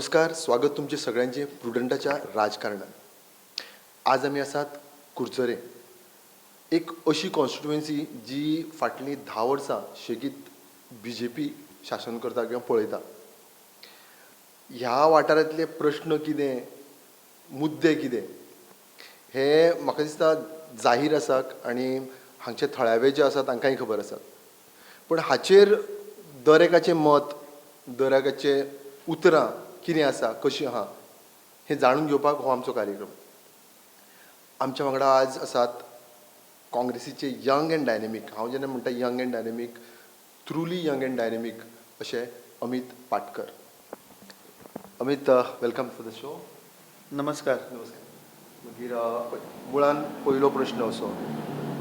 नमस्कार, स्वागत तुमचे सगळ्यांचे प्रुडंटाच्या राजकारणात. आज आमी आसात कुडचरे, एक अशी कॉन्स्टिट्युएन्सी जी फाटलीं 10 वर्सां शेगीत बीजेपी शासन करता किंवा पळयता. ह्या वाठारांतले प्रश्न कितें, मुद्दे कितें, हे म्हाका दिसता जाहीर आसा आनी हांगचे थळावे जे आसा तांकांय खबर आसा. पूण हाचेर दर एकाचें मत, दर एकाचें उतरां कितें आसा, कशीं आहा, हें जाणून घेवपाक हो आमचो कार्यक्रम. आमच्या वांगडा आज आसात काँग्रेसीचे यंग अँड डायनेमीक, हांव जेन्ना म्हणटा young and dynamic, truly young and dynamic अशे Amit Patkar. Amit, welcome for the show. नमस्कार. नमस्कार. मागीर मुळान पयलो प्रश्न असो,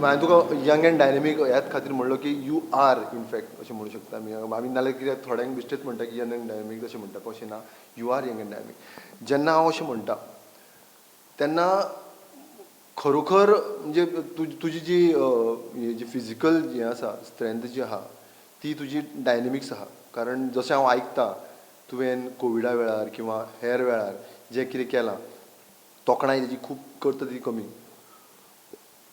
हांवें तुका यंग अँड डायनेमीक ह्याच खातीर म्हणलो की you are in fact अशें म्हणू शकता आमी. आमी नाल्यार कित्याक थोड्यांक बेश्टेच म्हणटा की यंग अँड डायनेमीक तशें म्हणटा, अशें ना, you are young and dynamic. जेन्ना हांव अशें म्हणटा तेन्ना खरोखर म्हणजे तुजी जी ही जी फिजिकल हें आसा, स्ट्रेंथ जी आहा, ती तुजी डायनेमिक्स आहा. कारण जशें हांव आयकता, तुवें कोविडा वेळार किंवा हेर वेळार जें कितें केलां, तोखणाय तेजी खूब करता ती कमी.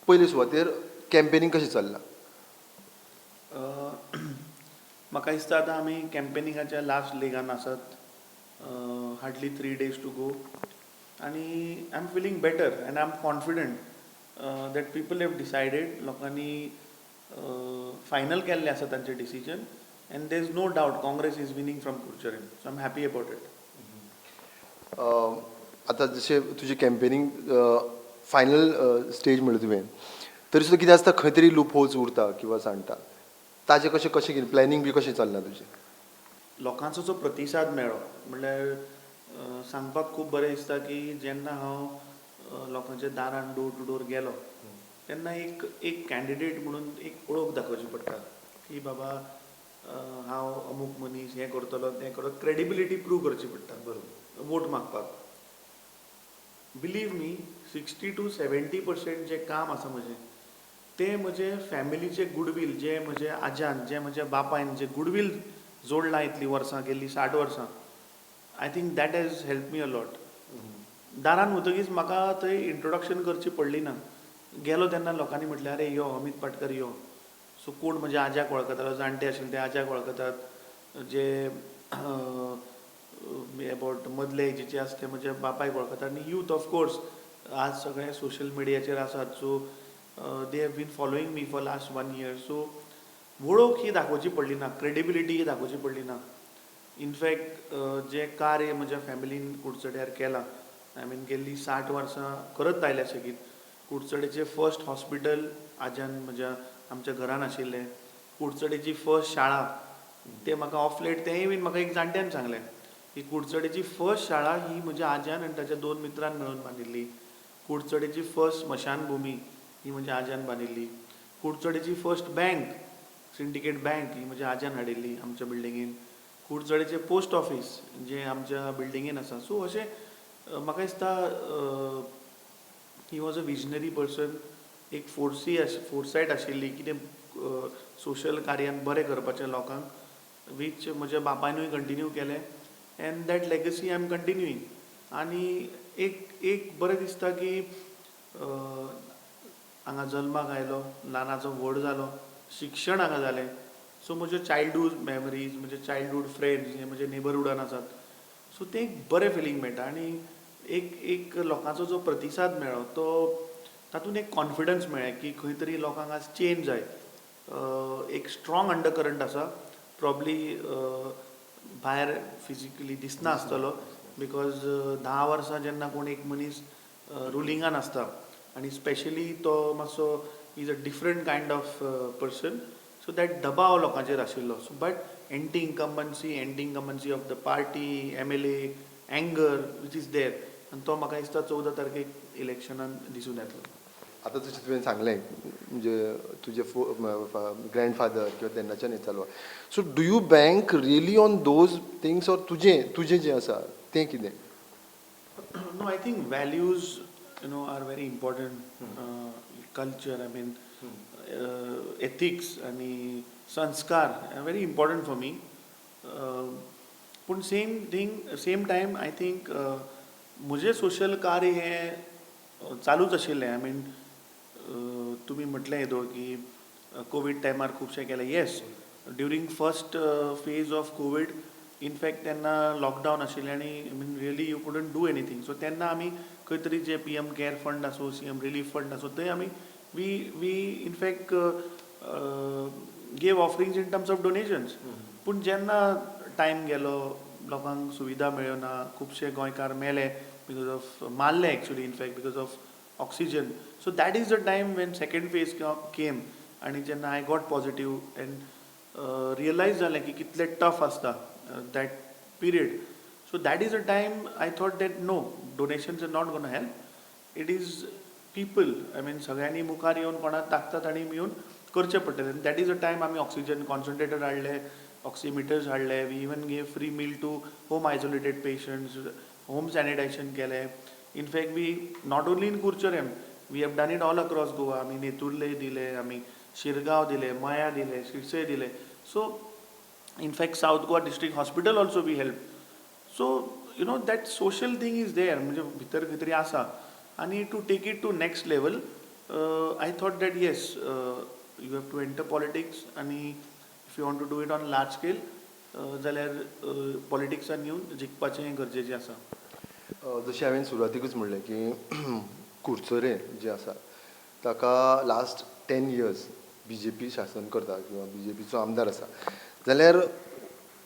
पयले सुवातेर कॅम्पेनींग कशें चल्लां? म्हाका दिसता आतां आमी कॅम्पेनिंगाच्या लास्ट लेगान आसात, hardly 3 days to go, आनी I am feeling better and I am confident that people have decided. लोकांनी फायनल केल्लें आसा तांचें decision and there is no doubt Congress is winning from Curchorem, so I am happy about it. आतां जशें तुजें campaigning final stage म्हणलें तुवें, तरी सुद्दां कितें आसता, खंय तरी लूप होल्स उरता किंवा सांडटा. ताजें कशें कशें कितें प्लॅनिंग बी कशें चल्लां तुजें? लोकांचो जो प्रतिसाद मेळ्ळो म्हणल्यार सांगपाक खूब बरें दिसता की जेन्ना हांव लोकांच्या दारान डोर टू डोर गेलो तेन्ना एक एक कॅन्डिडेट म्हणून एक वळख दाखोवची पडटा की बाबा, हांव अमूक मनीस, हें करतलो, तें करतलो. क्रेडिबिलिटी प्रूव करची पडटा वोट मागपाक. Believe me, 60 to 70% जें काम आसा म्हजें, तें म्हजें फॅमिलीचें गुडवील, जें म्हज्या आज्यान, जें म्हज्या बापायन जें गुडवील जोडलां इतलीं वर्सां, गेल्लीं 60 वर्सां, I think that has helped me a lot. दारान वतगीच म्हाका थंय इंट्रोडक्शन करची पडली ना. गेलो तेन्ना लोकांनी म्हटलें, "अरे यो, अमीत पाटकर यो." सो कोण म्हज्या आज्याक वळखतालो, जाणटे आशिल्ले ते आज्याक वळखतात, जे एबावट मदले एजीचे आसा ते म्हज्या बापायक वळखतात आनी यूथ ऑफकोर्स आज सगळे सोशल मिडियाचेर आसात, so they have been following me for last one year. So वळख ही दाखोवची पडली ना, क्रेडिबिलिटी ही दाखोवची पडली ना. इनफॅक्ट जें कार्य म्हज्या फॅमिलीन कुडचड्यार केलां, I mean, गेल्लीं 60 वर्सां करत आयल्या सेगीत. कुडचडेचें फर्स्ट हॉस्पिटल आज्यान म्हज्या आमच्या घरान आशिल्लें. कुडचडेची फर्स्ट शाळा, तें म्हाका ऑफ लेट तेंय बीन म्हाका एक जाणट्यान सांगलें की कुडचडेची फर्स्ट शाळा ही म्हज्या आज्यान आनी ताच्या दोन मित्रान मेळून बांदिल्ली. कुडचडेची फर्स्ट स्मशानभुमी ही म्हज्या आज्यान बांदिल्ली. कुडचडेची फर्स्ट बँक, सिंडिकेट बँक, ही म्हज्या आज्यान हाडिल्ली आमच्या बिल्डिंगेन. कुडचडेचें पोस्ट ऑफीस जें आमच्या बिल्डिंगेन आसा. सो अशें म्हाका दिसता he was a visionary person. एक फोरसायट आशिल्ली कितें सोशल कार्यान बरें करपाचें लोकांक, वीच म्हज्या बापायनूय कंटिन्यू केलें and that legacy I am continuing. आनी एक एक बरें दिसता की हांगा जल्माक आयलो, ल्हानाचो व्हड जालो, शिक्षण हांगा जालें. सो म्हज्यो चायल्डहूड मेमरीज, म्हजे चायल्डहूड फ्रेंड्स हे म्हजे नेबरहुडान आसात. सो तें एक बरें फिलींग मेळटा आनी एक एक लोकांचो जो प्रतिसाद मेळ्ळो तो तातूंत एक कॉन्फिडन्स मेळ्ळें की खंय तरी लोकांक आज चेंज जाय. एक स्ट्रॉंग अंडर करंट आसा, प्रोबेब्ली भायर फिजिकली दिसना आसतलो, because 10 वर्सां जेन्ना कोण एक मनीस रुलिंगान आसता आनी स्पेशली तो मातसो is a different kind of person, so that दबाव लोकांचेर आशिल्लो. So but anti incumbency, anti incumbency of the party, MLA, anger which is there, आनी तो म्हाका दिसता 14 तारखेक इलेक्शनान दिसून येतलो. आतां जशें तुवें सांगलें, म्हणजे तुजे ग्रँडफादर किंवा तेन्नाच्यान हें चालू. So do you bank really on those things or तुजें जें आसा तें कितें? No, I think values are very important. Culture, I mean, ethics आणि संस्कार are very important for me. पूण same thing, same time, I think म्हजें social कार्य हें चालूच आशिल्लें. I mean, तुमी म्हटलें येदोळ की कोवीड टायमार खुबशें केलें. Yes, during first phase of Covid, in fact तेन्ना लॉकडावन आशिल्लें आनी, I mean, really you couldn't do anything. So तेन्ना आमी खंय तरी जे पीएम केअर फंड आसूं, सीएम रिलीफ फंड आसूं, थंय आमी we in fact gave offerings in terms of donations. पूण जेन्ना टायम गेलो, लोकांक सुविधा मेळ्यो ना, खुबशे गोंयकार मेले because of, मारले actually, in fact, because of oxygen. So that is the time when second phase came आनी जेन्ना I got positive and realize जालें की कितलें टफ आसता that period. So that is a time I thought that no, donations are not gonna help. It is people, I mean, सगळ्यांनी मुखार येवन कोणाक ताकता तांणी येवन करचें पडटलें. आनी that is a time आमी ऑक्सिजन कॉन्सन्ट्रेटर हाडले, ऑक्सिमिटर्स हाडले. We even gave free meal to home isolated patients, home sanitation केलें. In fact, we not only in Curchorem, we have done it all across Goa. आमी नेतुर्ले दिले, आमी शिरगांव दिले, मया दिले, शिरसय दिले. So in fact, South Goa District Hospital also we help. So that social thing is there, म्हणजे भितर खंय तरी आसा. आनी to take it to next level, I thought that yes, you have to enter politics. आनी if you want to do it on large scale जाल्यार पॉलिटिक्सान येवन जिखपाचें गरजेचें आसा. जशें हांवें सुरवातीकूच म्हणलें की कुडचडे जें आसा ताका लास्ट 10 इयर्स बीजेपी शासन करता किंवा बीजेपीचो आमदार आसा, जाल्यार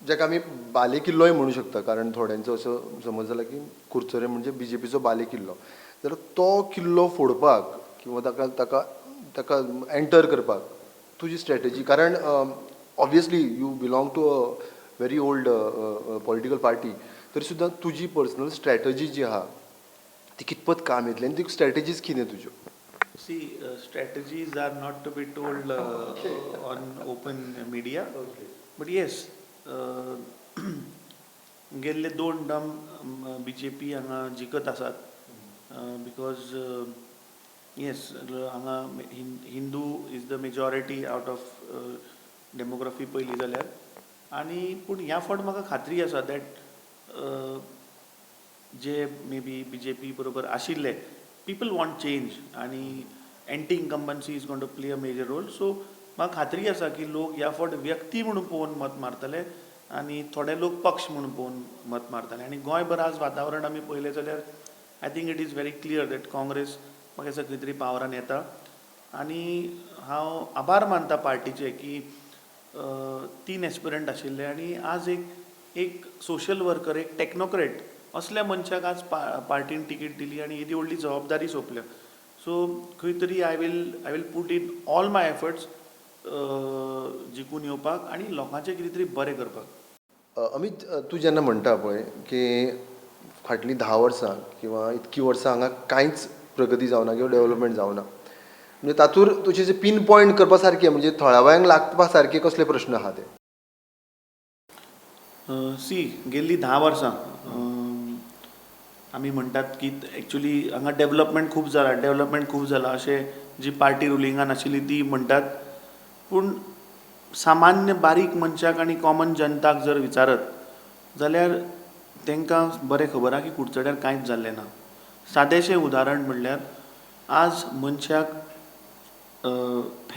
जाका आमी बाले किल्लोय म्हणू शकता, कारण थोड्यांचो असो समज जाला की कुडचडे म्हणजे बीजेपीचो बाले किल्लो, जाल्यार तो किल्लो फोडपाक किंवा ताका एंटर करपाक तुजी स्ट्रेटजी? कारण obviously you belong to a very old political party, तरी सुद्दां तुजी पर्सनल स्ट्रॅटजी जी आहा ती कितपत काम येतली आनी ती स्ट्रॅटजीज कितें तुज्यो? See, strategies are not to be told on open media. But yes, गेल्ले दोन टर्म बीजेपी हांगा जिखत आसात, because yes, हांगा Hindu is the majority out of demography पळयली जाल्यार. आनी पूण ह्या फावट म्हाका खात्री आसा that J may be BJP बरोबर आशिल्ले, people want change आनी anti incumbency is gonna to play a major role. So म्हाका खात्री आसा की लोक ह्या फावट व्यक्ती म्हणून पळोवन मत मारतले आनी थोडे लोक पक्ष म्हणून पळोवन मत मारतले. आनी गोंयभर आज वातावरण आमी पळयलें जाल्यार, I think it is very clear that Congress म्हाका दिसता खंय तरी पावरान येता. आनी हांव आभार मानता पार्टीचे की तीन एस्पिरंट आशिल्ले आनी आज एक सोशल वर्कर, एक टॅक्नोक्रेट असल्या मनशाक आज पार्टीन तिकीट दिली आनी येदी व्हडली जबाबदारी सोंपल्या. सो खंय तरी I will put in all my efforts जिखून येवपाक आनी लोकांचें कितें तरी बरें करपाक. अमित, तूं जेन्ना म्हणटा पळय की फाटलीं 10 वर्सां किंवा इतकीं वर्सां हांगा कांयच प्रगती जावना किंवा डेवलपमेंट जावना, म्हणजे तातूंत तुजे जे पीन पॉयंट करपा सारके, म्हणजे थळाव्यांक लागपा सारके कसले प्रश्न आहा ते? सी, गेल्लीं 10 वर्सां आमी म्हणटात की एक्चुली हांगा डेवलपमेंट खूब जाला, डेवलपमेंट खूब जाला, अशें जी पार्टी रुलिंगान आशिल्ली ती म्हणटात. पूण सामान्य बारीक मनशाक आनी कॉमन जनताक जर विचारत जाल्यार तांकां बरें खबर आहा की कुडचड्यार कांयच जाल्लें ना. सादेशें उदाहरण म्हणल्यार आज मनशाक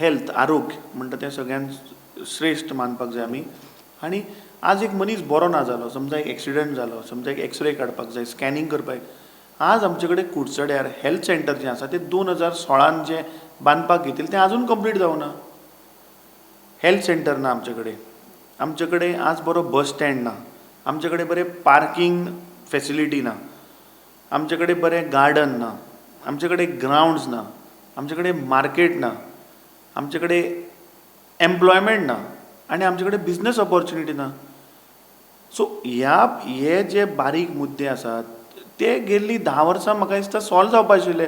हेल्थ, आरोग्य म्हणटा तें सगळ्यांत श्रेश्ठ मानपाक जाय आमी. आनी आज एक मनीस बरो ना जालो, समजा एक एक्सिडंट जालो, समजा एक एक्सरे काडपाक जाय, स्कॅनिंग करपाक, आज आमचे कडेन कुडचड्यार हेल्थ सेंटर जें आसा तें 2016न जें बांदपाक घेतिल्लें तें आजून कंप्लीट जावना. हेल्थ सेंटर ना आमचे कडेन. आमचे कडेन आज बरो बस स्टँड ना. आमचे कडेन बरें पार्कींग फेसिलिटी ना. आमचे कडेन बरें गार्डन ना. आमचे कडेन ग्रावंड्स ना. आमचे कडेन मार्केट ना. आमचे कडेन एम्प्लॉयमेंट ना आनी आमचे कडेन बिजनस ऑपॉर्च्युनिटी ना. सो ह्या हे जे बारीक मुद्दे आसात ते गेल्ली 10 वर्सां म्हाका दिसता सॉल्व जावपा आशिल्ले.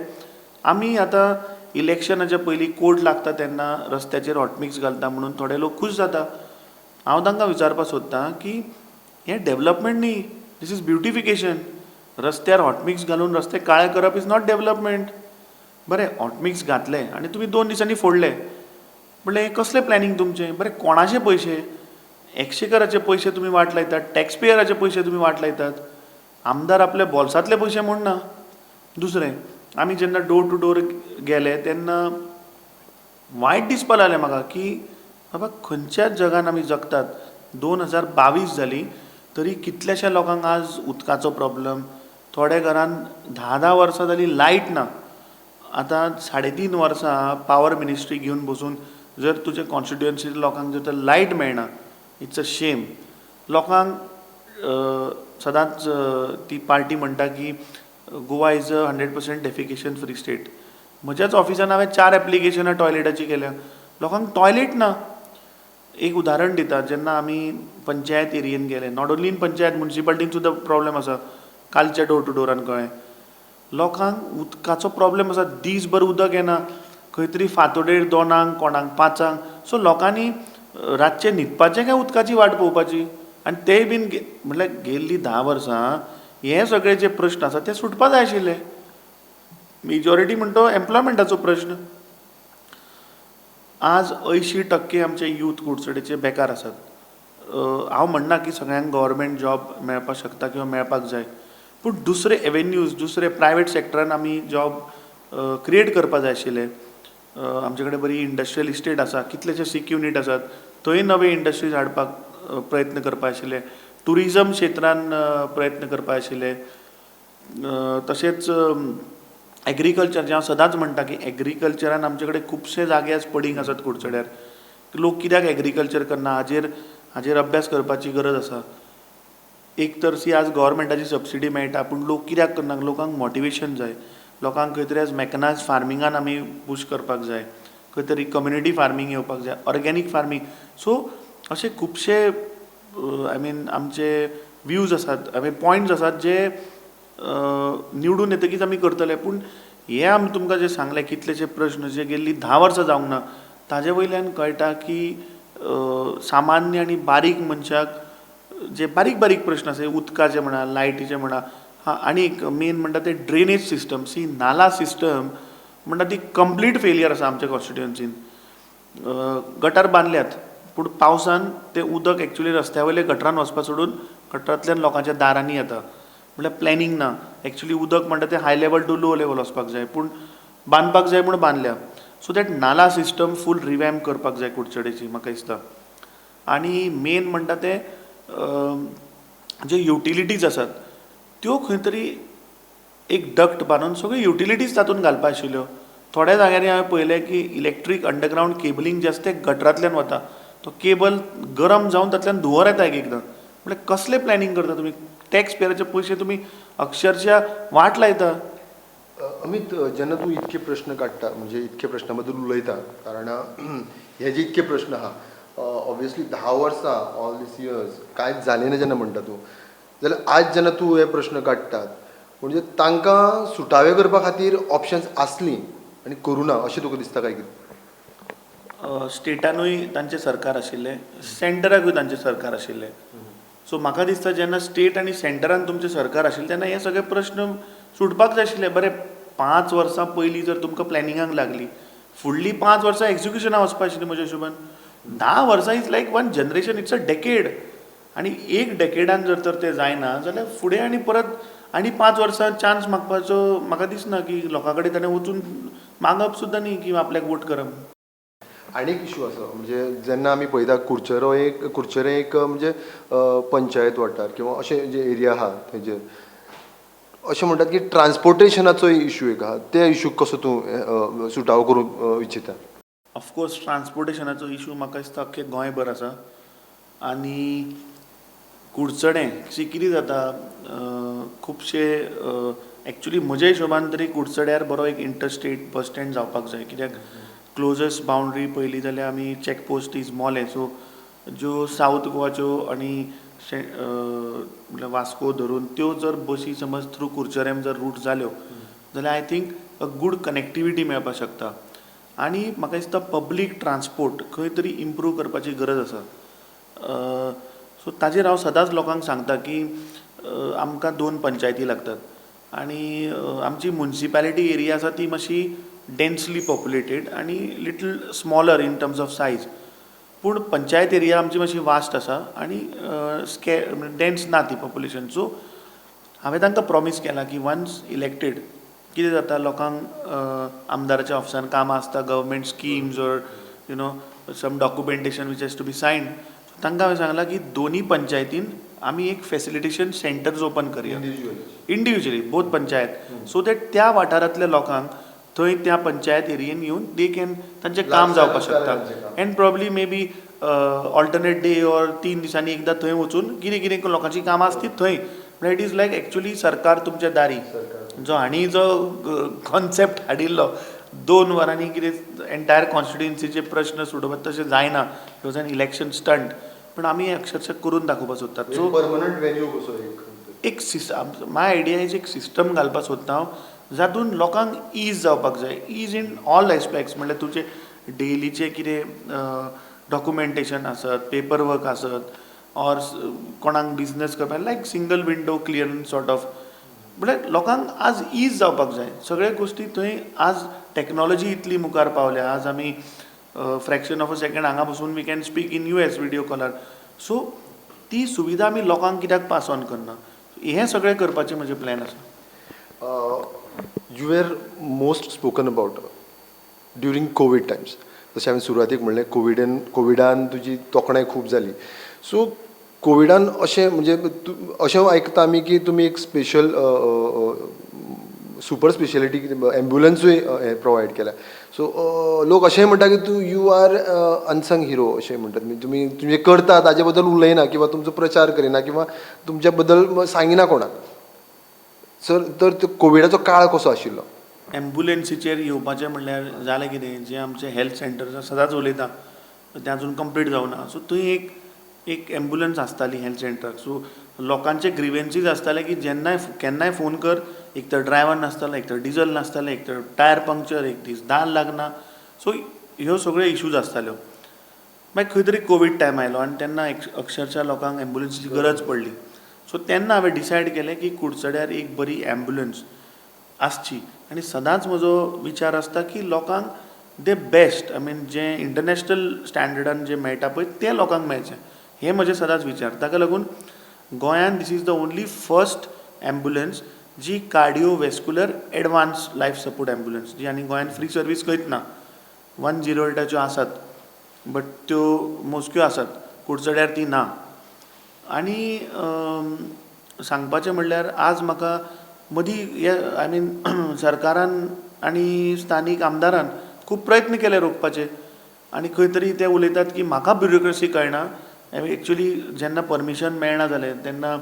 आमी आतां इलेक्शनाच्या पयलीं कोड लागता तेन्ना रस्त्याचेर हॉटमिक्स घालता म्हणून थोडे लोक खूश जाता. हांव तांकां विचारपाक सोदतां की हें डेवलपमेंट न्ही, this is beautification. रस्त्यार हॉटमिक्स घालून रस्ते काळे करप is not development. बरें, हॉटमिक्स घातलें आनी तुमी 2 दिसांनी फोडले, म्हणल्यार हें कसलें प्लॅनिंग तुमचें? बरें, कोणाचे पयशे? एकशेकराचे पयशे तुमी वाट लायतात, टॅक्सपेयराचे पयशे तुमी वाट लायतात. आमदार आपल्या बोल्सांतले पयशे म्हूण ना. दुसरें, आमी जेन्ना डोर टू डोर गेले तेन्ना वायट दिसपा लागलें म्हाका की बाबा खंयच्या जगान आमी जगतात. 2022 जाली तरी कितल्याश्या लोकांक आज उदकाचो प्रॉब्लम. थोड्या घरान 10-10 वर्सां जाली लायट ना. आतां 3.5 वर्सां पावर मिनिस्ट्री घेवन बसून जर तुज्या कॉन्स्टिट्युएन्सी लोकांक जर तर लायट मेळना, it's a shame. लोकांक सदांच ती पार्टी म्हणटा की Goa is a 100% defecation free state. म्हज्याच ऑफिसान हांवें 4 एप्लिकेशनां टॉयलेटाची केल्या, लोकांक टॉयलेट ना. एक उदाहरण दिता, जेन्ना आमी पंचायत एरियेन गेले, not only in panchayat, मुन्सिपाल्टीन सुद्दां प्रॉब्लम आसा. कालच्या डोर टू डोरान कळ्ळें लोकांक उदकाचो प्रॉब्लम आसा. दीसभर उदक येना, खंय तरी फांतोडेर 2, कोणाक 5. सो लोकांनी रातचें न्हिदपाचें काय उदकाची वाट पळोवपाची? आनी तेय बीन म्हटल्यार गेल्लीं 10 वर्सां हे सगळे जे प्रश्न आसा ते सुटपा जाय आशिल्ले. मेजॉरिटी म्हणटा तो एम्प्लॉयमेंटाचो प्रश्न. आज 80% आमचे यूथ कुडचडेचे बेकार आसात. हांव म्हणना की सगळ्यांक गव्हर्मेंट जॉब मेळपाक शकता किंवा मेळपाक जाय, पूण दुसरे एवेन्यूज, दुसरे प्रायवेट सॅक्टरान आमी जॉब क्रिएट करपा जाय आशिल्ले. आमचे कडेन बरी इंडस्ट्रियल इस्टेट आसा, कितलेशे सीक युनीट आसात, थंय नवे इंडस्ट्रीज हाडपाक प्रयत्न करपा आशिल्ले. ट्युरिजम क्षेत्रान प्रयत्न करपा आशिल्ले. तशेंच एग्रीकल्चर, जें हांव सदांच म्हणटा की एग्रीकल्चरान आमचे कडेन खुबशे जागे आज पडींग आसात कुडचड्यार. लोक कित्याक एग्रीकल्चर करना हाजेर अभ्यास करपाची गरज आसा. एक तर सी आज गव्हर्मेंटाची सबसिडी मेळटा, पूण लोक कित्याक करना? लोकांक मोटिवेशन जाय. लोकांक खंय तरी आज मॅकनायज फार्मिंगान आमी पूश करपाक जाय, खंय तरी कम्युनिटी फार्मींग येवपाक जाय, ऑर्गेनीक फार्मींग. सो अशे खुबशे I mean आमचे व्यूज आसात, I mean points आसात जे निवडून येतकीच आमी करतले. पूण हे आमी तुमकां जे सांगले कितलेशे प्रश्न जे गेल्ली 10 वर्सां जावंक ना, ताजे वयल्यान कळटा की सामान्य आनी बारीक मनशाक जे बारीक बारीक प्रश्न आसा, उदकाचे म्हणा, लायटीचे म्हणा. हा, आनी एक मेन म्हणटा ते ड्रेनेज सिस्टम, सी नाला सिस्टम म्हणटा ती कंप्लीट फेलियर आसा आमच्या कॉन्स्टिट्युएन्सीन. गटर बांदल्यात, पूण पावसान तें उदक एक्चुली रस्त्या वयले गटरान वचपा सोडून गटरांतल्यान लोकांच्या दारांनी येता. म्हळ्यार प्लॅनिंग ना. एक्चुली उदक म्हणटा तें high level to low level वचपाक जाय, पूण बांदपाक जाय म्हूण बांदल्या. सो that नाला सिस्टम फूल रिवॅम्प करपाक जाय कुडचडेची म्हाका दिसता. आनी मेन म्हणटा तें जे युटिलिटीज आसात त्यो खंय तरी एक डक्ट बांदून सगळ्यो युटिलिटीज तातूंत घालपा आशिल्ल्यो. थोड्या जाग्यांनी हांवें पळयलें की इलेक्ट्रीक अंडरग्रावंड केबलींग जें आसा तें गटरांतल्यान वता, तो केबल गरम जावन तातूंतल्यान धुंवर येता एक एकदां. म्हळ्यार कसलें प्लॅनिंग करता तुमी? टॅक्स पेयराचे पयशे तुमी अक्षरशा वाट लायता. अमित, जेन्ना तूं इतके प्रश्न काडटा, म्हणजे इतके प्रश्ना बद्दल उलयता, कारण हे जे इतके प्रश्न आहा, ऑब्वियसली 10 वर्सां ऑल दीस इयर्स कांयच जालें ना जेन्ना म्हणटा तूं, जाल्यार आज जेन्ना तूं हे प्रश्न काडटात म्हणजे तांकां सुटावे करपा खातीर ऑप्शन्स आसलीं आनी करूं ना अशें तुका दिसता काय कितें? स्टेटानूय तांचें सरकार आशिल्लें, सेंटराकूय तांचें सरकार आशिल्लें. सो म्हाका दिसता जेन्ना स्टेट आनी सेंटरान तुमचें सरकार आशिल्लें तेन्ना हे सगळे प्रश्न सुटपाक जाय आशिल्ले. बरें, 5 वर्सां पयलीं जर तुमकां प्लॅनिंगाक लागली, फुडलीं 5 वर्सां एक्जिक्युशनाक वचपा आशिल्लीं. म्हज्या हिशोबान 10 वर्सां is like one generation, it's a decade. आनी एक डेकेडान जर तर तें जायना जाल्यार फुडें आनी परत आनी 5 वर्सां चान्स मागपाचो म्हाका दिसना की लोकां कडेन ताणें वचून मागप सुद्दां न्ही की आपल्याक वोट करा. आनी एक इशू आसा, म्हणजे जेन्ना आमी पळयता कुडचरो एक, कुडचरें एक म्हणजे पंचायत वाठार किंवा अशें जे एरिया आहा थंयचेर अशें म्हणटात की ट्रान्सपोर्टेशनाचो इशू एक आहा, त्या इशूक कसो तूं सुटावो करूंक इच्छिता? ऑफकोर्स ट्रान्सपोर्टेशनाचो इशू म्हाका दिसता अख्खें गोंयभर आसा. आनी कुडचडें सी कितें जाता, खुबशे एक्चुली म्हज्या हिशोबान तरी कुडचड्यार बरो एक इंटरस्टेट बस स्टँड जावपाक जाय. कित्याक क्लोजस्ट बाउंड्री पळयली जाल्यार आमी check post is Mollem. So ज्यो सावथ गोवाच्यो आनी म्हळ्यार वास्को धरून त्यो जर बसी समज थ्रू कुडचड्यार जर रूट जाल्यो जाल्यार I think a good connectivity मेळपाक शकता. आनी म्हाका दिसता पब्लीक ट्रान्सपोर्ट खंय तरी इम्प्रूव करपाची गरज आसा. सो ताजेर हांव सदांच लोकांक सांगता की आमकां 2 पंचायती लागतात आनी आमची मुन्सिपालिटी एरिया आसा ती मातशी डेन्सली पॉप्युलेटेड आनी little smaller in terms of size. पूण पंचायत एरिया आमची मातशी वास्ट आसा आनी स्के डेन्स ना ती पॉप्युलेशन. सो हांवें तांकां प्रॉमीस केलां की वन्स इलेक्टेड, कितें जाता, लोकांक आमदाराच्या ऑफिसान कामां आसता, government schemes or some documentation which has to be signed. तांकां हांवें सांगलां की दोनी पंचायतीन आमी एक फेसिलिटेशन सेंटर्स ओपन करया. Individual. Individually both panchayat, so that त्या वाठारांतल्या लोकांक थंय त्या पंचायत एरियेन येवन they can तांचें काम जावपाक शकता. And probably maybe alternate day or 3 दिसांनी एकदां थंय वचून कितें कितें लोकांची कामां आसती थंय. म्हळ्यार it is like actually सरकार तुमच्या दारी. सरकार. जो हांणी जो कॉन्सेप्ट हाडिल्लो, 2 वरांनी कितें एंटायर कॉन्स्टिट्युएन्सीचे प्रश्न सोडोवप, तशें जायना. It was an election stunt, पण आमी अक्षरशः करून दाखोवपाक सोदतात. सो परमनंट वेन्यू कसो एक. एक माय आयडिया is एक सिस्टम घालपाक सोदता हांव, जातून लोकांक is जावपाक जाय, is in all aspects. म्हणल्यार तुजें डेलीचें कितें डॉक्युमेंटेशन आसत, पेपर वर्क आसत, ऑर कोणाक बिजनस करपाक, like single window clearance sort of. म्हळ्यार लोकांक आज is जावपाक जाय सगळे गोश्टी थंय. आज टॅक्नोलॉजी इतली मुखार पावल्या, आज आमी फ्रॅक्शन ऑफ अ सेकंड हांगा बसून we can speak in US video collar. So ती सुविधा आमी लोकांक कित्याक पास ऑन करना? हें सगळें करपाचें म्हजें प्लॅन आसा. You were most spoken about during Covid times. जशें हांवें सुरवातीक म्हणलें, कोविडान तुजी तोखणाय खूब जाली. सो कोविडान अशें म्हणजे तूं अशें आयकता आमी की तुमी एक स्पेशल सुपर स्पेशलिटी एम्ब्युलन्सूय हें प्रोवायड केल्या. सो लोक अशेंय म्हणटा की तूं you are unsung hero अशें म्हणटात. म्हणजे तुमी तुमी करता ताजे बद्दल उलयना किंवा तुमचो प्रचार करिना किंवा तुमच्या बद्दल सांगिना कोणाक सर. तर तो कोविडाचो काळ कसो आशिल्लो? एम्ब्युलन्सीचेर येवपाचें म्हणल्यार जालें कितें, जें आमचें हेल्थ सेंटर सदांच उलयता तें अजून कंप्लीट जावना. सो थंय एक एक एम्ब्युलन्स आसताली हेल्थ सेंटराक. सो लोकांचे ग्रिवेन्सीस आसताले की जेन्नाय केन्नाय फोन कर, एक तर ड्रायवर नासतालो, एक तर डिजल नासतालें, एक तर टायर पंक्चर, एक दीस दाल लागना. सो ह्यो सगळ्यो इशूज आसताल्यो. मागीर खंय तरी कोवीड टायम आयलो आनी तेन्ना अक्षरशा लोकांक एम्ब्युलन्सीची गरज पडली. सो तेन्ना हांवें डिसायड केलें की कुडचड्यार एक बरी एम्ब्युलन्स आसची. आनी सदांच म्हजो विचार आसता की लोकांक the best, I mean, जें इंटरनॅशनल स्टँडर्डान जें मेळटा पळय, तें लोकांक मेळचें, हें म्हजें सदांच विचार. ताका लागून गोंयान this is the only first ambulance ji cardiovascular advance life support ambulance, जी आनी गोंयान फ्री सर्वीस खंयच ना. 108च्यो आसात, बट त्यो मोजक्यो आसात, कुडचड्यार ती ना. आनी सांगपाचें म्हणल्यार आज म्हाका मदीं हे, I mean, सरकारान आनी स्थानीक आमदारान खूब प्रयत्न केले रोखपाचे आनी खंय तरी ते उलयतात की म्हाका ब्युरोक्रेसी कळना. एक्चुली जेन्ना परमिशन मेळना जालें तेन्ना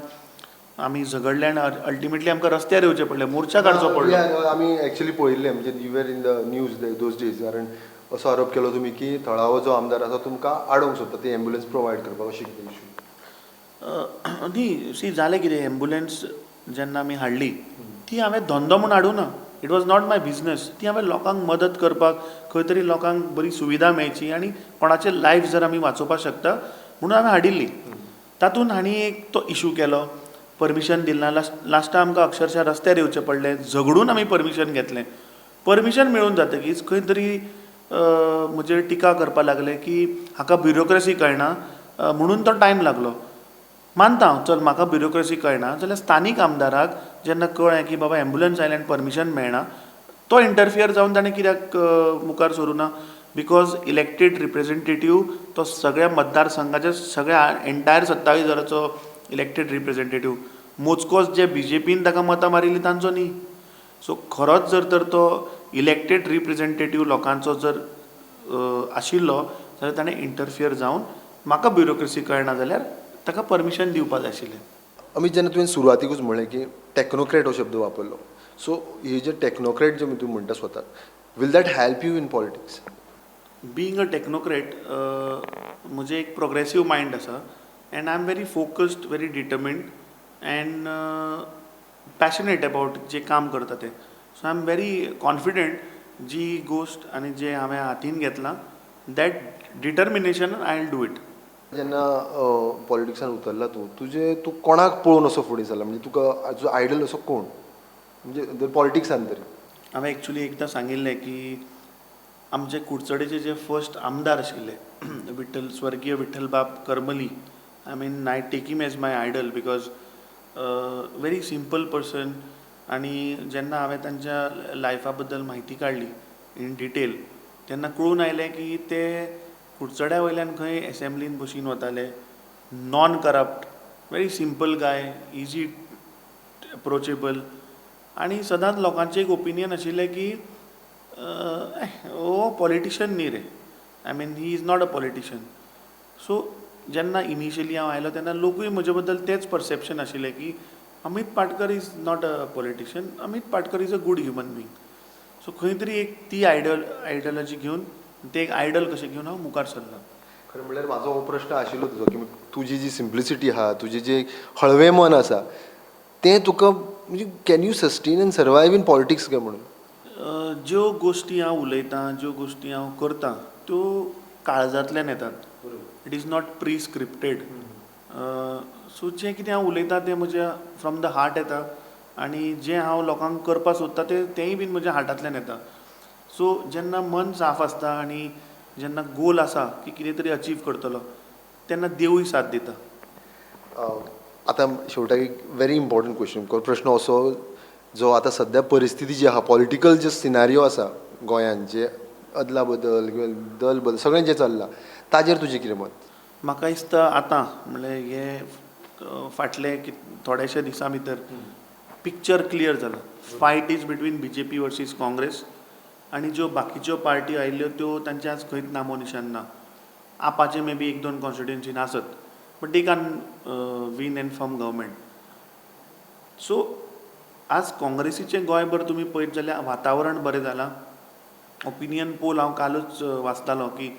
आमी झगडले आनी अल्टिमेटली आमकां रस्त्यार येवचें पडलें, मोर्चा काडचो पडलो. आमी एक्चुली पळयल्लें, म्हणजे you were in the news those days, कारण असो आरोप केलो तुमी की थळावो जो आमदार आसा तुमकां आडोवंक सोदता ती एम्बुलन्स प्रोवायड करपाक, अशें कितें इशू. न्ही, सी, जालें कितें, एम्बुलन्स जेन्ना आमी हाडली ती हांवें धंदो म्हूण हाडूं ना. It was not my business. ती हांवें लोकांक मदत करपाक, खंय तरी लोकांक बरी सुविधा मेळची आनी कोणाचें लायफ जर आमी वाचोवपाक शकता म्हणून हांवें हाडिल्ली. तातूंत हांणी एक तो इशू केलो, परमिशन दिलें ना. लास्टाक आमकां अक्षरशा रस्त्यार येवचें पडलें, झगडून आमी परमिशन घेतलें. परमिशन मेळून जातकीच खंय तरी म्हजेर टिका करपाक लागले की हाका ब्युरोक्रेसी कळना म्हणून तो टायम लागलो. मानता हांव, चल, म्हाका ब्युरोक्रेसी कळना जाल्यार स्थानीक आमदाराक जेन्ना कळ्ळें की बाबा एम्बुलन्स आयल्या आनी परमिशन मेळना, तो इंटरफियर जावन ताणें कित्याक मुखार सरूं ना? Because elected representative तो सगळ्या मतदारसंघाच्या, सगळ्या एंटायर 27 हजाराचो इलेक्टेड रिप्रेझेंटेटीव, मोजकोच जे बीजेपीन ताका मतां मारिल्लीं तांचो न्ही. सो खरोच जर तर तो इलेक्टेड रिप्रेझेंटेटीव लोकांचो जर आशिल्लो जाल्यार ताणें इंटरफियर जावन म्हाका ब्युरोक्रेसी कळना जाल्यार ताका परमिशन दिवपा जाय आशिल्लें. अमित, जेन्ना तुवें सुरवातीकूच म्हणलें की टॅक्नोक्रेट हो शब्द वापरलो, सो हे जे टॅक्नोक्रेट जे तूं म्हणटा स्वताक, will that help you in politics? Being a technocrat, म्हजें एक प्रोग्रेसीव मायंड आसा and I am very focused, very determined and passionate about जें काम करता तें. So I am very confident, जी गोश्ट आनी जें हांवें हातीन घेतलां, that determination I will do it. जेन्ना पॉलिटिक्सान उतरला तूं, तुजें तूं कोणाक पळोवन असो फुडें सरला? म्हणजे तुका तुजो आयडल असो कोण, म्हणजे पॉलिटिक्सान तरी? हांवें एक्चुली एकदां सांगिल्लें की आमचे कुडचडेचे जे फर्स्ट आमदार आशिल्ले, विठ्ठल, स्वर्गीय विठ्ठलबाब Karmali, I mean, I take him as my idol because very simple person. आनी जेन्ना हांवें तांच्या लायफा बद्दल म्हायती काडली इन डिटेल, तेन्ना कळून आयलें की ते कुडचड्या वयल्यान खंय एसेंब्लीन बशीन वताले. Non corrupt, very simple guy, easy approachable. आनी सदांच लोकांचें एक ओपिनियन आशिल्लें की हो पॉलिटिशन न्ही रे, I mean, he is not a politician. So जेन्ना इनिशियली हांव आयलो तेन्ना लोकूय म्हजे बद्दल तेच परसेप्शन आशिल्लें की Amit Patkar is not a politician, Amit Patkar is a good human being. So खंय तरी एक ती आयडियोलॉजी घेवन, ते एक आयडल कशें घेवन हांव मुखार सरलां. खरें म्हणल्यार म्हाजो हो प्रश्न आशिल्लो तुजो की तुजी जी सिम्प्लिसिटी आहा, तुजें जें हळवें मन आसा, तें तुका म्हणजे can you sustain and survive in politics काय म्हणून. ज्यो गोश्टी हांव उलयतां, ज्यो गोश्टी हांव करतां, त्यो काळजांतल्यान येतात. It is not pre scripted. So जें कितें हांव उलयतां तें म्हज्या फ्रॉम the heart येता आनी जें हांव लोकांक करपाक सोदता तें तेंय बीन म्हज्या हार्टांतल्यान येता. सो जेन्ना मन साफ आसता आनी जेन्ना गोल आसा की कितें तरी अचीव करतलो, तेन्ना देवूय साथ दिता. आतां शेवटाक एक व्हेरी इम्पॉर्टंट क्वेश्चन, प्रश्न असो जो आतां सद्या परिस्थिती जी आहा, पॉलिटिकल जे सिनारियो आसा गोंयांत, जे अदला बदल किंवा दल बदल सगळें जें चल्लां, ताजेर तुजें कितें मत? म्हाका दिसता आतां म्हणल्यार हे फाटले थोडेशे दिसां भितर पिक्चर क्लियर जाला. Fight is between BJP versus Congress आनी ज्यो बाकीच्यो पार्टी आयिल्ल्यो त्यो तांचें आज खंयच नामो निशान ना. आपाचे मे बी एक दोन कॉन्स्टिट्युएन्सीन आसत, but they can win and form government. So आज काँग्रेसीचें गोंयभर तुमी पळयत जाल्यार वातावरण बरें जालां. ओपिनियन पोल हांव कालूच वाचतालो की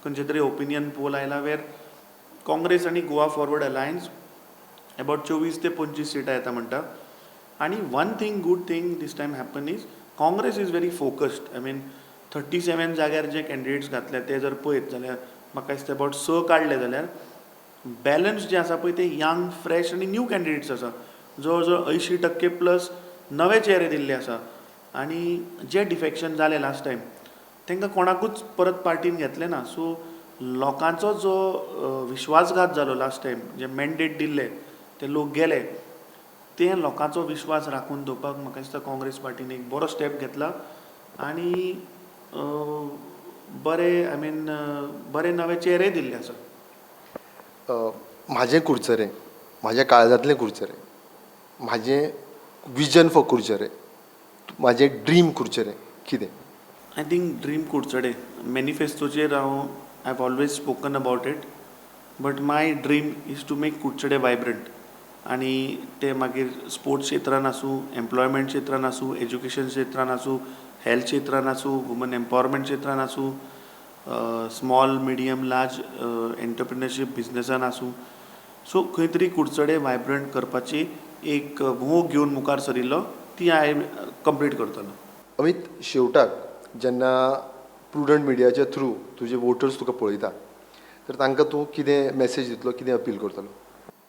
खंयचे तरी ओपिनियन पोल आयला वेर काँग्रेस आनी गोवा फॉरवर्ड अलायन्स एबावट 24 ते 25 सिटां येता म्हणटा. आनी one thing, good thing this time happen is Congress is very focused. I mean, 37 जाग्यार जे कॅन्डिडेट्स घातले ते जर पळयत जाल्यार म्हाका दिसता अबावट स काडले जाल्यार बॅलन्स जे आसा पळय ते यंग, फ्रेश आनी न्यू कॅन्डिडेट्स आसा. जवळ जवळ 80% प्लस नवे चेहरे दिल्ले आसा. आनी जे डिफेक्शन जालें लास्ट टायम तांकां कोणाकूच परत पार्टीन घेतलें ना. सो लोकांचो जो विश्वासघात जालो लास्ट टायम, जे मॅन्डेट दिल्ले ते लोक गेले, ते लोकांचो विश्वास राखून दवरपाक म्हाका दिसता काँग्रेस पार्टीन एक बरो स्टेप घेतला आनी बरे, I mean, बरे नवे चेहरे दिल्ले आसा. म्हाजें कुडचरें, म्हाज्या काळजांतलें कुडचरें, म्हाजें विजन फॉर कुडचरें, म्हाजें ड्रीम कुडचरें कितें? I think dream Curchorem मॅनिफेस्टोचेर हांव I have always spoken about it, but my dream is to make Curchorem vibrant. आनी ते मागीर स्पोर्ट्स क्षेत्रान आसूं, एम्प्लॉयमेंट क्षेत्रान आसूं, एज्युकेशन क्षेत्रान आसूं, हेल्थ क्षेत्रान आसूं, वुमन एम्पावरमेंट क्षेत्रान आसूं, स्मॉल, मिडियम, लार्ज एंटरप्रिनरशीप बिजनसान आसूं. सो खंय तरी कुडचडे वायब्रंट करपाची एक मोग घेवन मुखार सरिल्लो, ती हांव कंप्लीट करतलो. अमित, शेवटाक जेन्ना प्रुडंट मिडियाच्या थ्रू तुजे वोटर्स तुका पळयता तर तांकां तूं कितें मॅसेज दितलो, कितें अपील करतलो?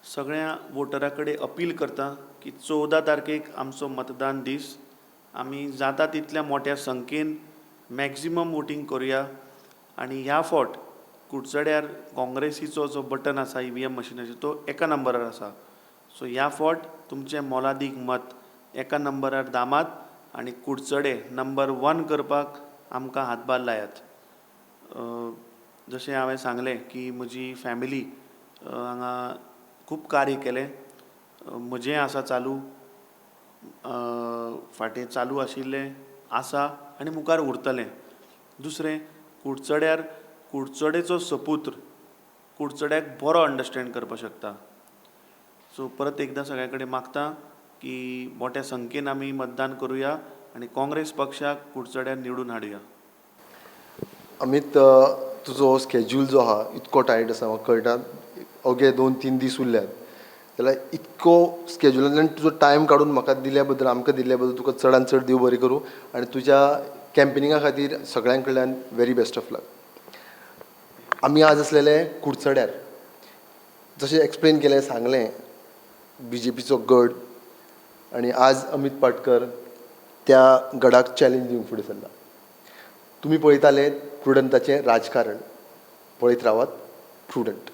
सगळ्या वोटरा कडेन अपील करता की 14 तारखेक आमचो मतदान दीस. आमी जाता तितल्या मोट्या संख्येन मॅक्जिमम वोटींग करुया आनी ह्या फावट कुडचड्यार काँग्रेसीचो जो बटन आसा इव्हीएम मशिनाचेर तो एका नंबरार आसा. सो ह्या फावट तुमचें मोलादीक मत एका नंबरार दामात आनी कुडचडे नंबर वन करपाक आमकां हातभार लायात. जशें हांवें सांगलें की म्हजी फॅमिली हांगा खूब कार्य केलें, म्हजें आसा चालू, फाटीं चालू आशिल्लें आसा आनी मुखार उरतलें. दुसरें, कुडचड्यार कुडचडेचो सपूत्र कुडचड्याक बरो अंडरस्टेंड करपाक शकता. सो परत एकदां सगळ्यां कडेन मागता की मोट्या संख्येन आमी मतदान करुया आनी काँग्रेस पक्षाक कुडचड्यार निवडून हाडुया. अमित, तुजो स्केड्यूल जो आहा इतको टायट आसा, म्हाका कळटा. अवघे 2-3 दीस उरल्यात जाल्यार इतको स्केड्युलांतल्यान तुजो टायम काडून म्हाका दिल्या बद्दल, आमकां दिल्ल्या बद्दल तुका चडान चड देव बरें करूं आनी तुज्या कॅम्पेनिंगा खातीर सगळ्यां कडल्यान व्हेरी बेस्ट ऑफ लक. आमी आज आसलेले कुडचड्यार. जशें एक्सप्लेन केलें, सांगलें, बीजेपीचो गड आनी आज अमीत पाटकर त्या गडाक चॅलेंज दिवंक फुडें सरला. तुमी पळयताले प्रुडंटाचें राजकारण. पळयत रावात प्रुडंट.